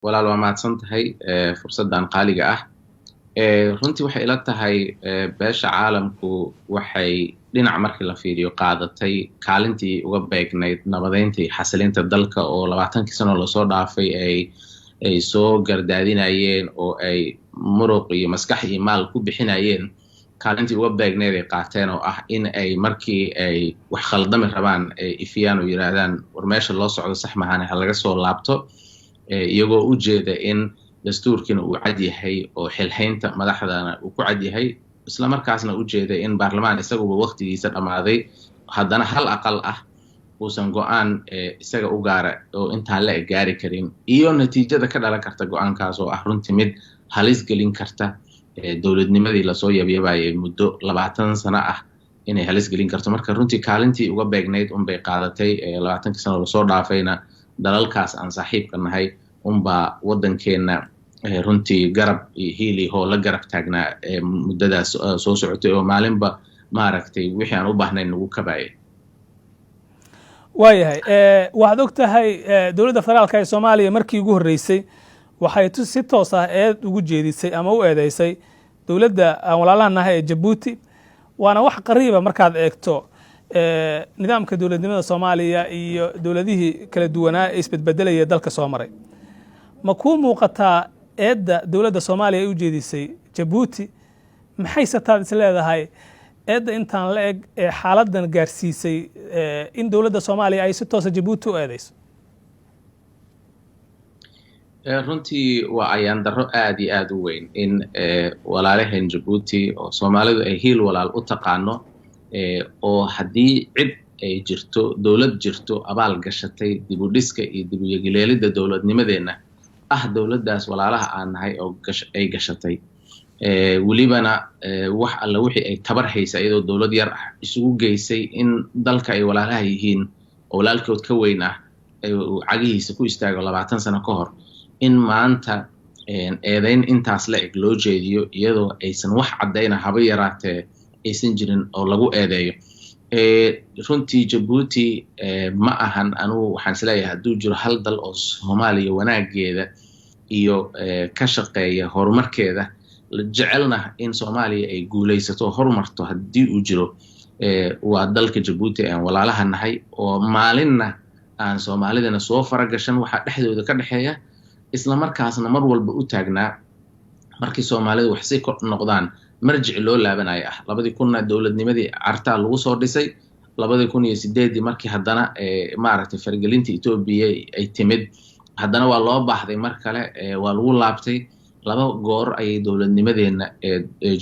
Walaal, waa mahadsan tahay fursaddan qaaliga ah. Runtii waxay ila tahay beesha caalamku waxay dhinac markii la fiiriyo qaadatay kaalintii uga beegnayd nabadeynta iyo xasilinta dalka, oo 20kii sano lasoo dhaafay ay soo gardaadinayeen oo ay muruq iyo maskax iyo maal ku bixinayeen. Kaalintii uga beegnayd ay qaateen, oo ah in ay markii ay wax khaldami rabaan ay ifiyaan oo yidhaahdaan, "War, meesha loo socdo sax mahane, ha laga soo laabto," iyagoo u jeeda in dastuurkiina uu cad yahay oo xilhaynta madaxdana uu ku cad yahay, isla markaasna u jeeda in baarlamaan isaguba waqtigiisa dhammaaday, haddana hal aqal ah, uusan go-aan isaga u gaara oo intaan la gaari karin, iyo natiijada ka dhalan karta go-aankaas oo ah runtii mid halis gelin karta dowladnimadii lasoo yabyabayay muddo 20 sano ah inay halis gelin karto. Marka runtii kaalintii uga beegnayd unbay qaadatay. 20kii sano lasoo dhaafayna dalalkaas aan saaxiibka nahay unbaa waddankeenna runtii garab iyo hiili hoo la garab taagnaa muddadaas soo socotay, oo maalinba maaragtay wixii aan u baahnayn nagu kabayay. Waayahay, waxaad og tahay dowladda federaalka ee Soomaaliya markii ugu horreysay waxay si toos ah eed ugu jeedisay ama u eedeysay dowladda aan walaalaha nahay ee Jabuuti. Waana wax qariiba markaad eegto nidaamka dowladnimada Soomaaliya iyo dowladihii kala duwanaa ee isbedbedelaya dalka soo maray. Ma kuu muuqataa eedda dowladda Soomaaliya ay u jeedisay Jabuuti? Maxayse taad is leedahay eedda intaan la eg ee xaaladdan gaarsiisay in dowladda Soomaaliya ay si toosa Jabuuti u eedeyso? Runtii waa ayaan darro aada iyo aada u weyn in walaalaheen Jabuuti, oo Soomaalidu ay hiil walaal u taqaano, oo haddii cid ay jirto, dowlad jirto abaal gashatay dib u dhiska iyo dib u yegileelidda dowladnimadeenna ah dowladdaas walaalaha aan nahay oo ay gashatay, welibana wax alla wixii ay tabar haysa iyadoo dowlad yar ah isugu geysay in dalka ay walaalaha yihiin oo walaalkood ka weyn ah uu cagihiisa ku istaago 20 sano ka hor, in maanta eedeyn intaas la eg loo jeediyo iyadoo aysan wax caddayna haba yaraatee aysan jirin oo lagu eedeeyo. Runtii Jabuuti ma ahan, anugu waxaan isleeyahay hadduu jiro hal dal oo Soomaaliya wanaageeda iyo ka shaqeeya horumarkeeda, jecelna in Soomaaliya ay guulaysato oo horumarto, haddii uu jiro waa dalka Jabuuti aan walaalaha nahay, oo maalinna aan Soomaalidana soo faragashan waxaa dhexdooda ka dhexeeya, isla markaasna mar walba u taagnaa markii Soomaalidu wax si noqdaan marjici loo laabanayo ah. 2000-na dowladnimadii Cartaa lagu soo dhisay. 2008-dii markii haddana maaragtay faragelinta Etoobiya ay timid, haddana waa loo baahday mar kale, waa lagu laabtay. Laba goor ayay dowladnimadeenna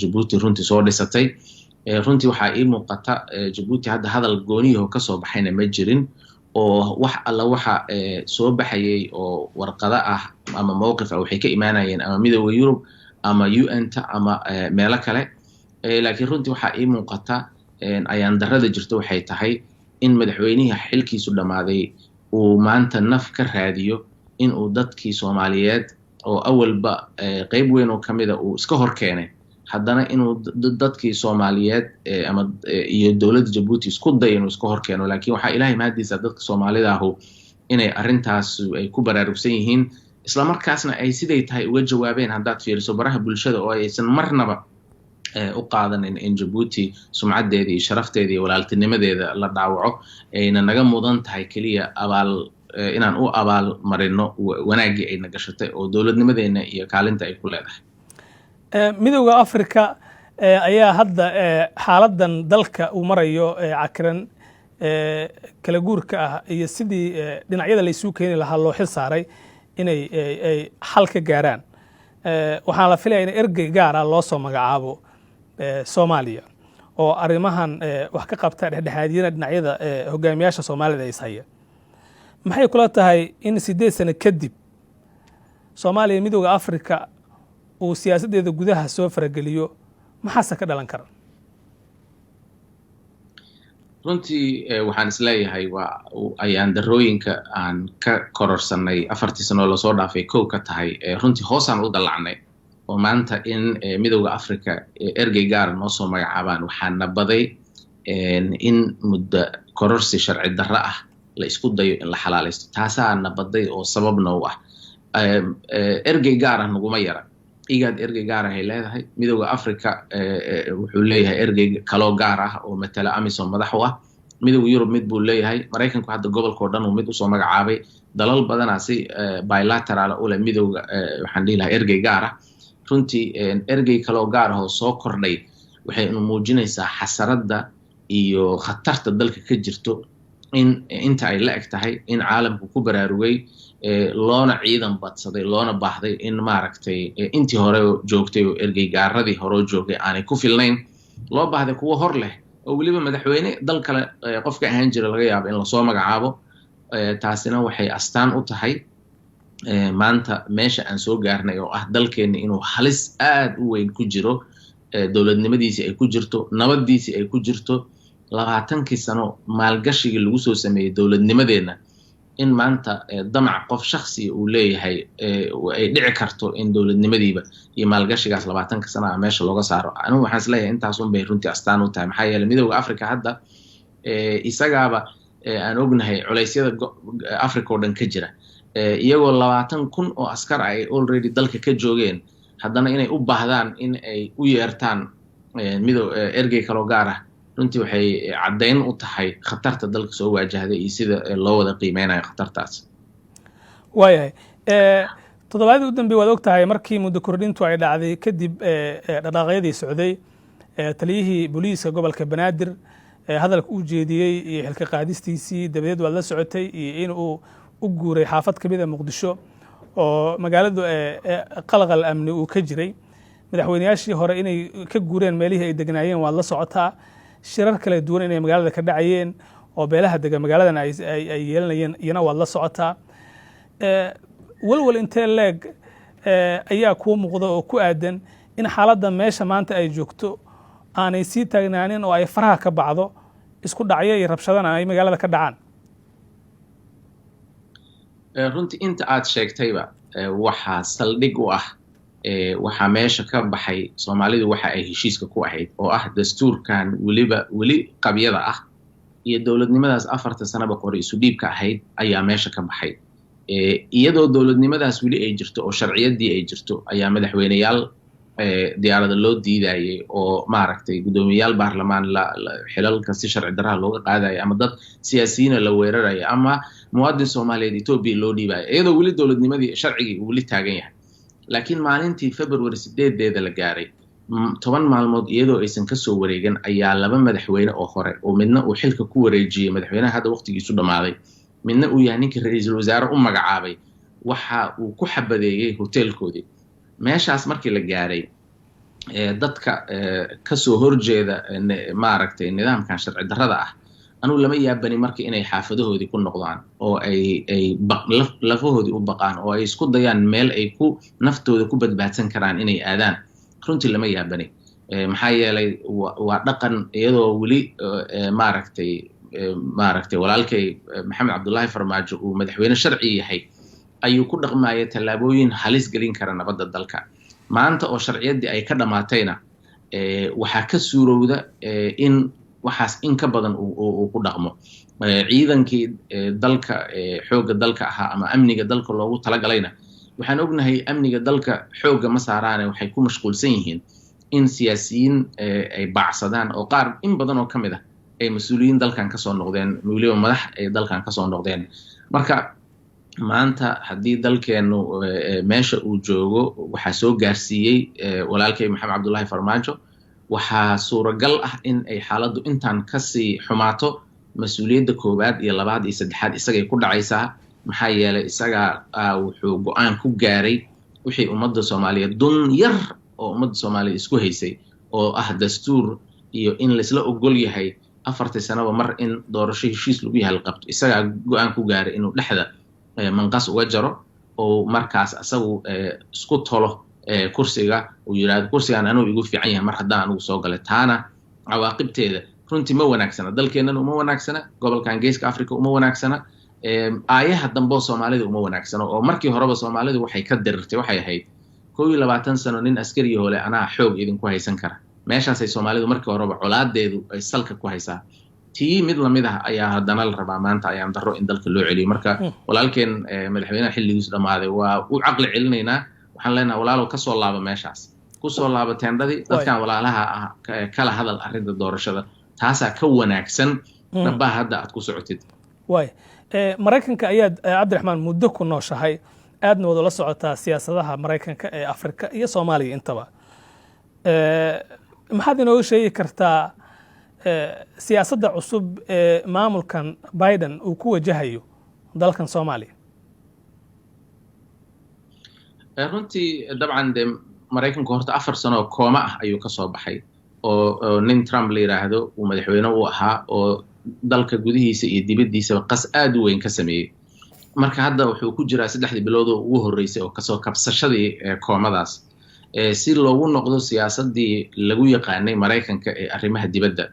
Jabuuti runtii soo dhisatay. Runtii waxaa ii muuqata Jabuuti hadda hadal gooniyaho kasoo baxayna ma jirin, oo wax alla waxa soo baxayay oo warqado ah ama mowqif ah waxay ka imaanayeen ama Midooda Yurub ama UN-ta ama meelo kale. Laakiin runtii waxaa ii muuqata ayaan darrada jirta waxay tahay in madaxweynihii xilkiisu dhammaaday uu maanta naf ka raadiyo in uu dadkii Soomaaliyeed oo awalba qeyb weyn oo kamida uu iska hor keenay, haddana inuu dadkii Soomaaliyeed ama iyo dowladda Jabuuti isku dayo inuu iska hor keeno. Laakiin waxaa Ilaahay mahadiisa dadka Soomaalida ahu inay arrintaas ay ku baraarugsan yihiin, isla markaasna ay siday tahay uga jawaabeen haddaad fiiriso baraha bulshada, oo aysan marnaba u qaadanin in Jabuuti sumcaddeeda iyo sharafteeda iyo walaaltinimadeeda la dhaawaco, ayna naga mudan tahay keliya abaal inaan u abaal marino wanaaggii ayna gashatay oo dowladnimadeena iyo kaalinta ay ku leedahay. Midowda Africa ayaa hadda xaaladan dalka uu marayo cakiran kala guurka ah iyo sidii dhinacyada laysuu keeni lahaa loo xil saaray inay ay xal ka gaaraan. Waxaa la filaya in ergey gaara loo soo magacaabo Soomaaliya oo arrimahan wax ka qabta, dhexdhexaadiyana dhinacyada hogaamiyaasha Soomaalida is haya. Maxay kula tahay in 8 sano kadib Soomaaliya Midowda Africa uu siyaasaddeeda gudaha soo farageliyo? Maxaase ka dhalan kara? Runtii waxaan isleeyahay waa ayaan darooyinka aan ka kororsanay 4tii sanoo lasoo dhaafay kow ka tahay. Runtii hoosaan u dallacnay oo maanta in Midowda Africa ergey gaara noo soo magacaabaan waxaa baday in muddo kororsi sharci darro ah la isku dayo in la xalaalaysto. Taasaa na baday oo sababna u ah. Ergey gaar ah naguma yara. IGAD ergey gaar ahay leedahay, Midooda Africa wuxuu leeyahay ergey kaloo gaar ah oo matala AMISOM madax u ah, Midooda Yurub mid buu leeyahay, Maraykanku hadda gobolka o dhan uu mid usoo magacaabay, dalal badanaa si bilateral u leh midooda, waxaan dhihi lahaa, ergey gaar ah. Runtii ergey kaloo gaar ah oo soo kordhay waxay muujinaysaa xasaradda iyo khatarta dalka ka jirto in inta ay la eg tahay, in caalamku ku baraarugay, loona ciidan badsaday, loona baahday in, maaragtay, intii hore joogtay oo ergey gaaradii horeo joogay aanay ku filnayn, loo baahday kuwo hor leh oo weliba madaxweyne dal kale qofka ahaan jira laga yaabo in lasoo magacaabo. Taasina waxay astaan u tahay maanta meesha aan soo gaarnay oo ah dalkeenna inuu halis aad u weyn ku jiro, dowladnimadiisii ay ku jirto, nabaddiisii ay ku jirto. 20kii sano maalgashigii lagu soo sameeyey dowladnimadeenna in maanta damac qof shaksiya uu leeyahay ay dhici karto in dowladnimadiiba iyo maalgashigaas 20ka sana ah meesha looga saaro. Anigu waxaan isleeyahay intaas un bay runtii astaan u tahay, maxaa yeeley Midooda Africa hadda isagaaba aan ognahay culeysyada Africa oo dhan ka jira, iyagoo 20,000 oo askar ay already dalka ka joogeen, haddana inay u baahdaan in ay u yeertaan mido ergey kaloo gaar ah, runtii waxay caddayn u tahay khatarta dalka soo waajahday iyo sida loo wada qiimeynayo khatartaas. Waayahay, toddobaadii u dambey waad og tahay markii muddo kordhintu ay dhacday kadib dhaqdhaqaaqyadii socday, taliyihii booliiska gobolka Banaadir hadalka uu jeediyey iyo xilka qaadistiisii dabadeed waad la socotay, iyo in uu u guuray xaafad ka mid a Muqdisho oo magaaladu qalqal amni uu ka jiray. Madaxweyneyaashii hore inay ka guureen meelihii ay degnaayeen waad la socotaa. Shirar kala duwan inay magaalada ka dhacayeen oo beelaha dega magaaladan ay yeelanayeen iyana waad la socotaa. Walwal intee leeg ayaa kuu muuqda oo ku aadan in xaaladda meesha maanta ay joogto aanay sii taagnaanin oo ay faraha ka baxdo, isku dhacyo iyo rabshadana ay magaalada ka dhacaan? Runtii inta aad sheegtayba waxaa saldhig u ah waxaa meesha ka baxay Soomaalidu waxa ay heshiiska ku ahayd oo ah dastuurkan weliba weli qabyada ah iyo dowladnimadaas 4ta sanaba qori isu dhiibka ahayd ayaa meesha ka baxay. Iyadoo dowladnimadaas weli ay jirto oo sharciyaddii ay jirto ayaa madaxweyneyaal diyaarada loo diidayay oo, maaragtay, guddoomiyeyaal baarlamaan xilalka si sharci darraha looga qaadaya, ama dad siyaasiyiina la weeraraya, ama muwaadin Soomaaliyeed Etoobiya loo dhiibaya, iyadoo weli dowladnimadii sharcigii uu weli taagan yahay. Laakiin maalintii February 8deeda la gaaray, 10 maalmood iyadoo aysan kasoo wareegan, ayaa laba madaxweyne oo hore oo midna uu xilka ku wareejiyey madaxweynaha hadda waqtigiisu dhammaaday, midna uu yahay ninkii ra-iisul wasaare u magacaabay, waxa uu ku xabadeeyey hoteelkoodii. Meeshaas markii la gaaray, dadka kasoo horjeeda, maaragtay, nidaamkan sharci darrada ah, anugu lama yaabani marka inay xaafadahoodii ku noqdaan oo ay lafahoodii u baqaan oo ay isku dayaan meel ay ku naftooda ku badbaadsan karaan inay aadaan. Runtii lama yaabani, maxaa yeelay waa dhaqan iyadoo weli, maaragtay, walaalkay Maxamed Cabdullaahi Farmaajo uu madaxweyne sharci yahay ayuu ku dhaqmaya tallaabooyin halis gelin kara nabadda dalka. Maanta oo sharciyaddii ay ka dhammaatayna waxaa ka suurowda in waxaas in ka badan uu ku dhaqmo. Ciidankii dalka, xoogga dalka ahaa ama amniga dalka loogu talagalayna, waxaan ognahay amniga dalka xoogga ma saaraane, waxay ku mashquulsan yihiin in siyaasiyiin ay baacsadaan oo qaar in badan oo ka mid ah ay mas-uuliyiin dalkan kasoo noqdeen, weliba madax ay dalkan kasoo noqdeen. Marka maanta haddii dalkeennu meesha uu joogo waxaa soo gaarsiiyey walaalkay Maxamed Cabdullaahi Farmaajo. Waxaa suuragal ah in ay xaaladdu intaan kasii xumaato. Mas-uuliyadda koowaad iyo labaad iyo saddexaad isagay ku dhacaysaa, maxaa yeelay isagaa wuxuu go-aan ku gaaray wixii ummadda Soomaaliyeed, dun yar oo ummadda Soomaaliyeed isku haysay oo ah dastuur iyo in laisla ogol yahay 4tii sanaba mar in doorasho heshiis lagu yahay la qabto. Isagaa go-aan ku gaaray inuu dhexda manqas uga jaro oo markaas asagu isku tolo kursiga, uu yidhahdo kursigan anuu igu fiican yahay mar haddaan anugu soo galay. Taana cawaaqibteeda runtii ma wanaagsana, dalkeennana uma wanaagsana, gobolkan Geeska Africa uma wanaagsana, aayaha damboo Soomaalida uma wanaagsano, oo markii horeba Soomaalidu waxay ka dirirtay waxay ahayd 21 sano nin askari hole anaa xoog idinku haysan kara. Meeshaasay Soomaalidu markii horeba colaadeedu ay salka ku haysaa. Tii mid lamid ah ayaa haddana la rabaa maanta ayaan darro in dalka loo celiyo. Marka walaalkeen madaxweynaha xilligiisu dhammaaday waa u caqli celinaynaa. Waxaan leenahay, walaalow, kasoo laaba meeshaas, kusoo laaba teendhadii, dadkan walaalaha ah kala hadal arrinta doorashada. Taasaa ka wanaagsan dhabbaa hadda aad ku socotid. Waay, Maraykanka ayaad, Cabdiraxmaan, muddo ku nooshahay, aadna wada la socotaa siyaasadaha Maraykanka ee Afrika iyo Soomaaliya intaba. Maxaad inooga sheegi kartaa siyaasadda cusub ee maamulkan Biden uu ku wajahayo dalkan Soomaaliya? Runtii, dabcan dee Maraykanku horta 4 sano oo kooma ah ayuu ka soo baxay, oo nin Trump la yidhaahdo uu madaxweyne u ahaa, oo dalka gudihiisa iyo dibaddiisaba qas aad u weyn ka sameeyey. Marka hadda wuxuu ku jiraa 3dii bilood oo ugu horreysay oo kasoo kabsashadii koomadaas, si loogu noqdo siyaasaddii lagu yaqaanay Maraykanka ee arrimaha dibadda,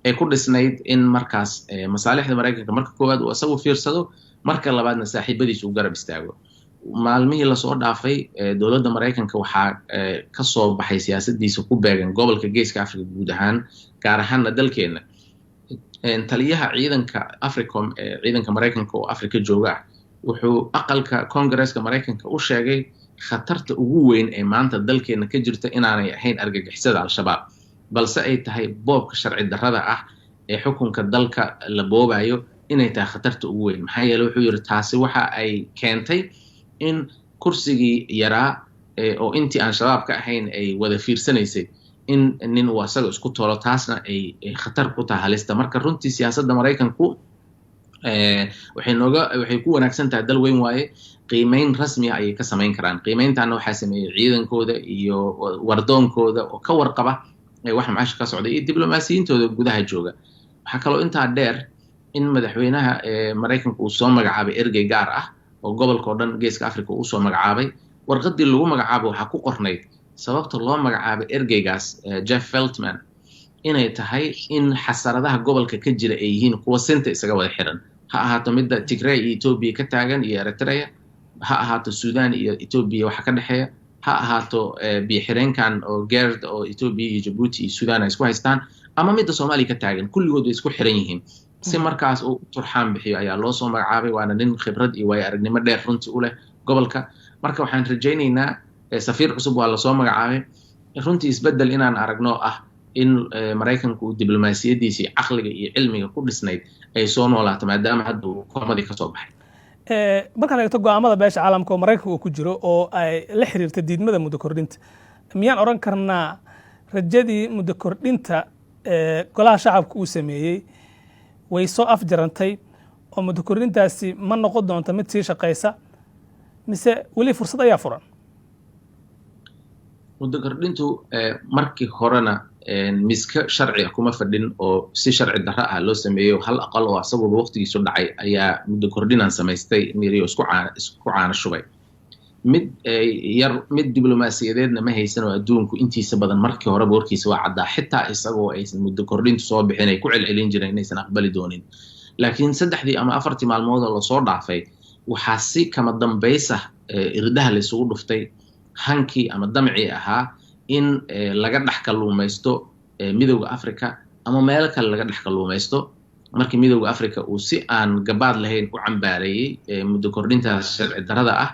ee ku dhisnayd in markaas masaalixda Maraykanka marka koowaad uu isagu fiirsado, marka labaadna saaxiibadiisa uu garab istaago. Maalmihii lasoo dhaafay dowladda Maraykanka waxaa ka soo baxay siyaasadiisa ku beegan gobolka Geeska Africa guud ahaan, gaar ahaanna dalkeenna. Taliyaha ciidanka AFRICOM ee ciidanka Maraykanka oo Africa jooga ah wuxuu aqalka Congaresska Maraykanka u sheegay khatarta ugu weyn ee maanta dalkeenna ka jirta inaanay ahayn argagixisada Al-Shabaab, balse ay tahay boobka sharci darrada ah ee xukunka dalka la boobayo inay tahay khatarta ugu weyn. Maxaa yeele, wuxuu yidhi, taasi waxa ay keentay in kursigii yaraa oo intii aan Shabaab ka ahayn ay wada fiirsanaysay in nin uu asaga isku tolo, taasna ay khatar ku tahay halista. Marka runtii siyaasadda Maraykanku waxay nooga waxay ku wanaagsan tahay dal weyn waaye, qiimeyn rasmi ah ayay ka samayn karaan. Qiimeyntaana waxaa sameeyey ciidankooda iyo wardoonkooda oo ka warqaba wax macaasha ka socda iyo diblomaasiyintooda gudaha jooga. Waxaa kaloo intaa dheer in madaxweynaha Maraykanka uu soo magacaabay ergey gaar ah oo gobolka oo dhan, Geeska Africa, uu usoo magacaabay. Warqaddii lagu magacaabo waxaa ku qornayd sababta loo magacaabay ergeygaas Jeff Feltman inay tahay in xasaradaha gobolka ka jira ay yihiin kuwa sinta isaga wada xiran, ha ahaato midda Tigray iyo Etoobiya ka taagan iyo Eritrea, ha ahaato Sudan iyo Etoobiya waxa ka dhexeeya, ha ahaato biyo xireenkan oo GERD oo Etoobiya iyo Jabuuti iyo Sudan ay isku haystaan, ama midda Soomaaliya ka taagan. Kulligood way isku xiran yihiin. Si markaas uu u turxaan bixiyo ayaa loo soo magacaabay, waana nin khibrad iyo waayo aragnimo dheer runtii u leh gobolka. Marka waxaan rajaynaynaa, safiir cusub waa lasoo magacaabay, runtii isbeddel inaan aragno ah in Maraykanku uu diblomaasiyaddiisii caqliga iyo cilmiga ku dhisnayd ay soo noolaato, maadaama hadda uu koomadii kasoo baxay. Markaan eegto go'aamada beesha caalamka oo Maraykanka uu ku jiro oo ay la xiriirta diidmada muddo kordhinta, miyaan odhan karnaa rajadii muddo kordhinta Golaha Shacabka uu sameeyey way soo afjarantay, oo muddo kordhintaasi ma noqon doonto mid sii shaqaysa, mise weli fursad ayaa furan? Muddo kordhintu markii horena miska sharciga kuma fadhin, oo si sharci darro ah loo sameeyo. Hal aqal oo asaguba waqtigiisu dhacay ayaa muddo kordhinaan samaystay miriyo isku caana shubay. Mid yar mid diblomaasiyadeedna ma haysan, oo adduunku intiisa badan markii horeba warkiisa waa caddaa, xitaa isagoo aysan muddo kordhintu soo bixin ay ku celcelin jireen inaysan aqbali doonin. Laakiin 3dii ama 4tii maalmood oo lasoo dhaafay waxaa si kama dambaysa irdaha laysugu dhuftay hankii ama damcii ahaa in laga dhex kalluumaysto Midowda Africa ama meelo kale laga dhex kalluumaysto. Markii Midowda Africa uu si aan gabaad lahayn u cambaareeyey muddo kordhintaas sharci darrada ah,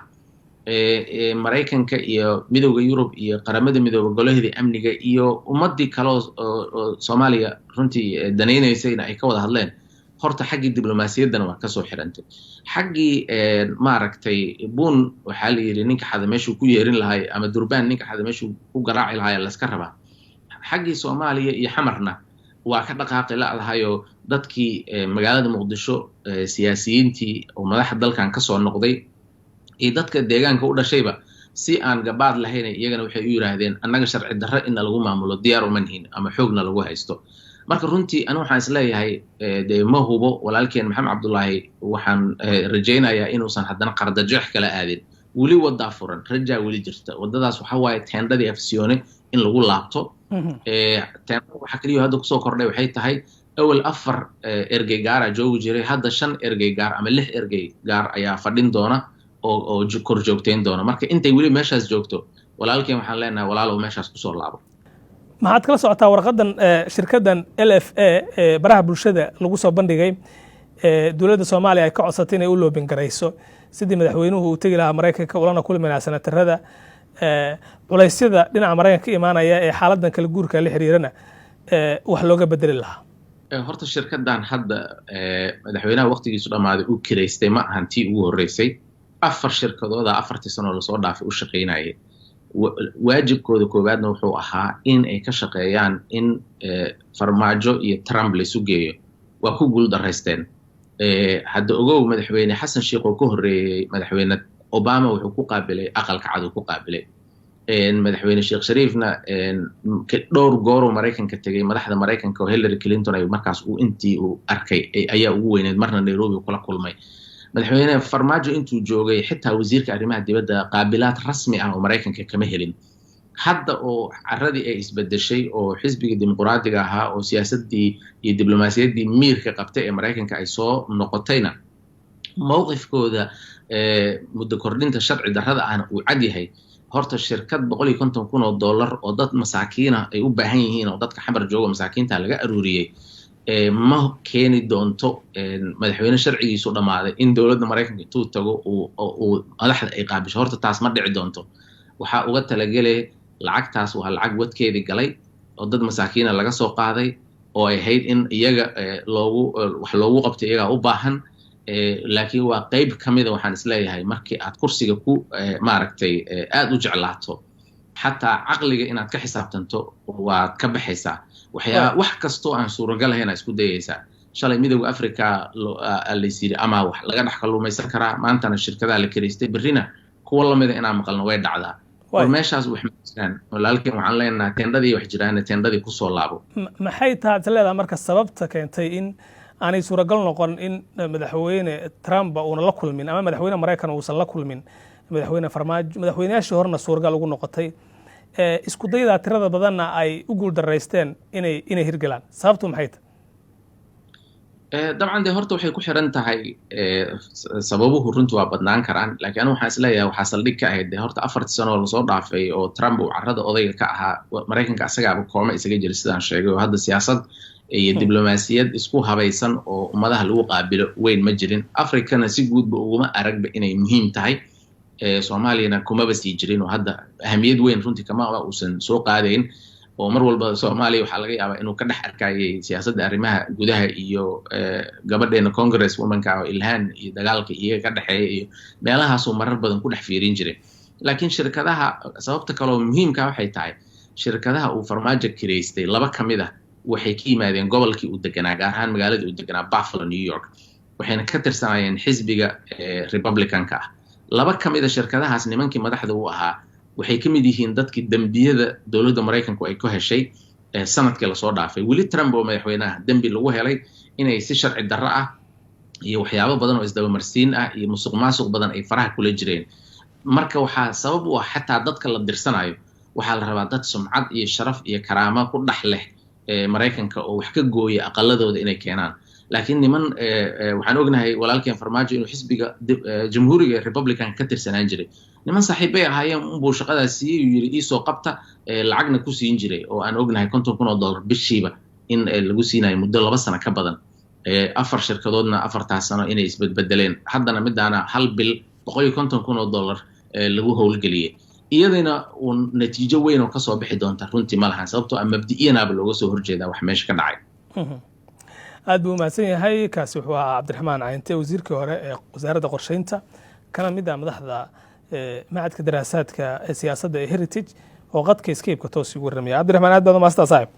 Maraykanka iyo Midowda Yurub iyo Qaramada Midooba Golahedii Amniga iyo ummaddii kale oo Soomaaliya runtii danaynaysayna ay ka wada hadleen, horta xaggii diblomaasiyaddana waa kasoo xirantay. Xaggii maaragtay buun waxaa la yidhi ninka xada meeshuu ku yeerin lahay, ama durbaan ninka xada meeshuu ku garaaci lahay layska rabaa. Xaggii Soomaaliya iyo Xamarna waa ka dhaqaaqi la'dahayoo dadkii magaalada Muqdisho, siyaasiyiintii oo madaxa dalkan kasoo noqday iyo dadka deegaanka u dhashayba, si aan gabaad lahayn iyagana waxay u yidhaahdeen, annaga sharci darro inna lagu maamulo diyaar uma nihin ama xoogna lagu haysto. Marka runtii anigu waxaan isleeyahay, dee ma hubo, walaalkeen Maxamed Cabdullaahi waxaan rajaynayaa inuusan haddana qardajeex kala aadin. Weli wadaa furan, rajaa weli jirta. Waddadaas waxa waaye teendhadii Afsiyoone in lagu laabto. Teendhada waxa keliya hadda kusoo kordhay waxay tahay, awal afar ergey gaara joogi jiray, hadda shan ergey gaar ama lix ergey gaar ayaa fadhin doona oo kor joogteyn doona. Marka intay weli meeshaas joogto, walaalkeen waxaan leenahay, walaalow, meeshaas kusoo laabo. Maxaad kala socotaa warqadan shirkaddan LFA ee baraha bulshada lagu soo bandhigay, dowladda Soomaaliya ay ka codsatay inay u lobbying garayso sidii madaxweynuhu uu tegi lahaa Maraykanka ulana kulmi lahaa senatarada, culaysyada dhinaca Maraykanka ka imaanaya ee xaaladan kala guurka la xiriirana wax looga bedeli lahaa? Horta shirkaddan hadda madaxweynaha waqtigiisu dhammaaday uu kiraystay ma ahan tii ugu horreysay. Afar shirkadooda 4-tii sanoo lasoo dhaafay u shaqaynayay. Waajibkooda koowaadna wuxuu ahaa in ay ka shaqeeyaan in Farmaajo iyo Trump laysu geeyo. Waa ku guul daraysteen. Hadda ogow, Madaxweyne Xasan Sheikh oo ka horreeyey Madaxweyne Obama wuxuu ku qaabilay Aqalka Cad uu ku qaabilay. Madaxweyne Sheekh Shariifna dhowr gooruu Maraykanka tegay. Madaxda Maraykanka oo Hillary Clinton ay markaas uu intii uu arkay ayaa ugu weyneed, marna Nairobi kula kulmay. Madaxweyne Farmaajo intuu joogay xitaa wasiirka arrimaha dibadda qaabilaad rasmi ah oo Maraykanka kama helin. Hadda oo caradii ay isbedeshay oo xisbiga Dimuqraadiga ahaa oo siyaasaddii iyo diblomaasiyaddii miirka qabtay ee Maraykanka ay soo noqotayna, mowqifkooda muddo kordhinta sharci darrada ahna uu cad yahay, horta shirkad $150,000 oo dad masaakiina ay u baahan yihiin oo dadka Xamar jooga masaakiinta laga aruuriyey ma keeni doonto madaxweyne sharcigiisu dhammaaday in dowladda Maraykanka intuu tago uu madaxda ay qaabisho. Horta taas ma dhici doonto. Waxaa uga talagelay lacagtaas waa lacag wadkeedii galay oo dad masaakiina laga soo qaaday oo ay ahayd in iyaga loogu wax loogu qabto, iyagaa u baahan. Laakiin waa qeyb ka mida waxaan isleeyahay markii aad kursiga ku maaragtay aada u jeclaato, xataa caqliga inaad ka xisaabtanto waad ka baxaysaa. Waxyaa wax kastoo aan suuragal ahayn aa isku dayaysaa. Shalay Midowda Africa lays yidhi ama wax laga dhex kalluumaysan karaa, maantana shirkadaha la kiraystay, berrina kuwa lamida inaan maqalno way dhacdaa. War meeshaas wax ma jiraan, walaalkeen. Waxaan leenahay teendhadii wax jiraan, teendhadii kusoo laabo. Maxay tahay is leedahay marka sababta keentay in aanay suuragal noqon in Madaxweyne Trump uuna la kulmin ama madaxweyne Maraykan uusan la kulmin Madaxweyne Farmaajo, madaxweynayaashii horena suuragal ugu noqotay, isku daydaa tirada badanna ay u guul daraysteen inay hirgalaan? Sababtu maxay tahay? Dabcan dee horta waxay ku xiran tahay, sababuhu runtu waa badnaan karaan, laakiin anigu waxaan isleeyahay waxaa saldhig ka ahayd dee horta 4-tii sano oo lasoo dhaafay oo Trump uu carrada odayga ka ahaa, Maraykanka asagaaba kooma isaga jira sidaan sheegay, oo hadda siyaasad iyo diblomaasiyad isku habaysan oo ummadaha lagu qaabilo weyn ma jirin. Africana si guudba uguma aragba inay muhiim tahay, Soomaaliyana kumaba sii jirin oo hadda ahamiyad weyn runtii kama uusan soo qaadayn, oo mar walba Soomaaliya waxaa laga yaabaa inuu ka dhex arkayay siyaasadda arrimaha gudaha iyo gabadheena congress womanka oo Ilhaan iyo dagaalka iyaga ka dhexeeya iyo meelahaasuu marar badan ku dhex fiirin jiray. Laakiin shirkadaha, sababta kaleoo muhiimka waxay tahay shirkadaha uu Farmaajo kireystay laba ka mid ah waxay ka yimaadeen gobolkii uu deganaa, gaar ahaan magaaladii uu deganaa, Buffalo, New York, waxayna ka tirsanaayeen xisbiga Republicanka ah. Laba ka mid a shirkadahaas nimankii madaxda u ahaa waxay ka mid yihiin dadkii dembiyada dowladda Maraykanku ay ku heshay sanadkii lasoo dhaafay, weli Trump oo madaxweynaha dembi lagu helay inay si sharci darro ah iyo waxyaabo badan oo isdabamarsiin ah iyo musuq maasuq badan ay faraha kula jireen. Marka waxaa sabab u ah xataa dadka la dirsanayo waxaa la rabaa dad sumcad iyo sharaf iyo karaamo ku dhex leh Maraykanka oo wax ka gooya aqaladooda inay keenaan. Laakiin niman waxaan ognahay walaalkeen Farmaajo inuu xisbiga Jamhuuriga ee Republican ka tirsanaan jiray, niman saaxiibbay ahaayeen unbuu shaqadaas siiyey, uu yidhi iisoo qabta, lacagna ku siin jiray, oo aan ognahay $50,000 bishiiba in lagu siinayo muddo 2 sano ka badan, afar shirkadoodna 4-taas sano inay isbedbedeleen. Haddana midaana hal bil $150,000 lagu howlgeliyey, iyadana uun natiijo weyn oo kasoo bixi doonta runtii ma lahan, sababtoo ah mabdi'iyanaaba looga soo horjeedaa wax meesha ka dhacay. Aad buu umahadsan yahay. Kaasi wuxuu ahaa Cabdiraxmaan Cayinte, wasiirkii hore ee Wasaaradda Qorsheynta, kana mid ah madaxda Macadka Daraasaadka ee Siyaasadda ee Heritage, oo qadka Skype-ka toos igu warramaya. Cabdiraxmaan, aad baad umahadsantaa, saaxib.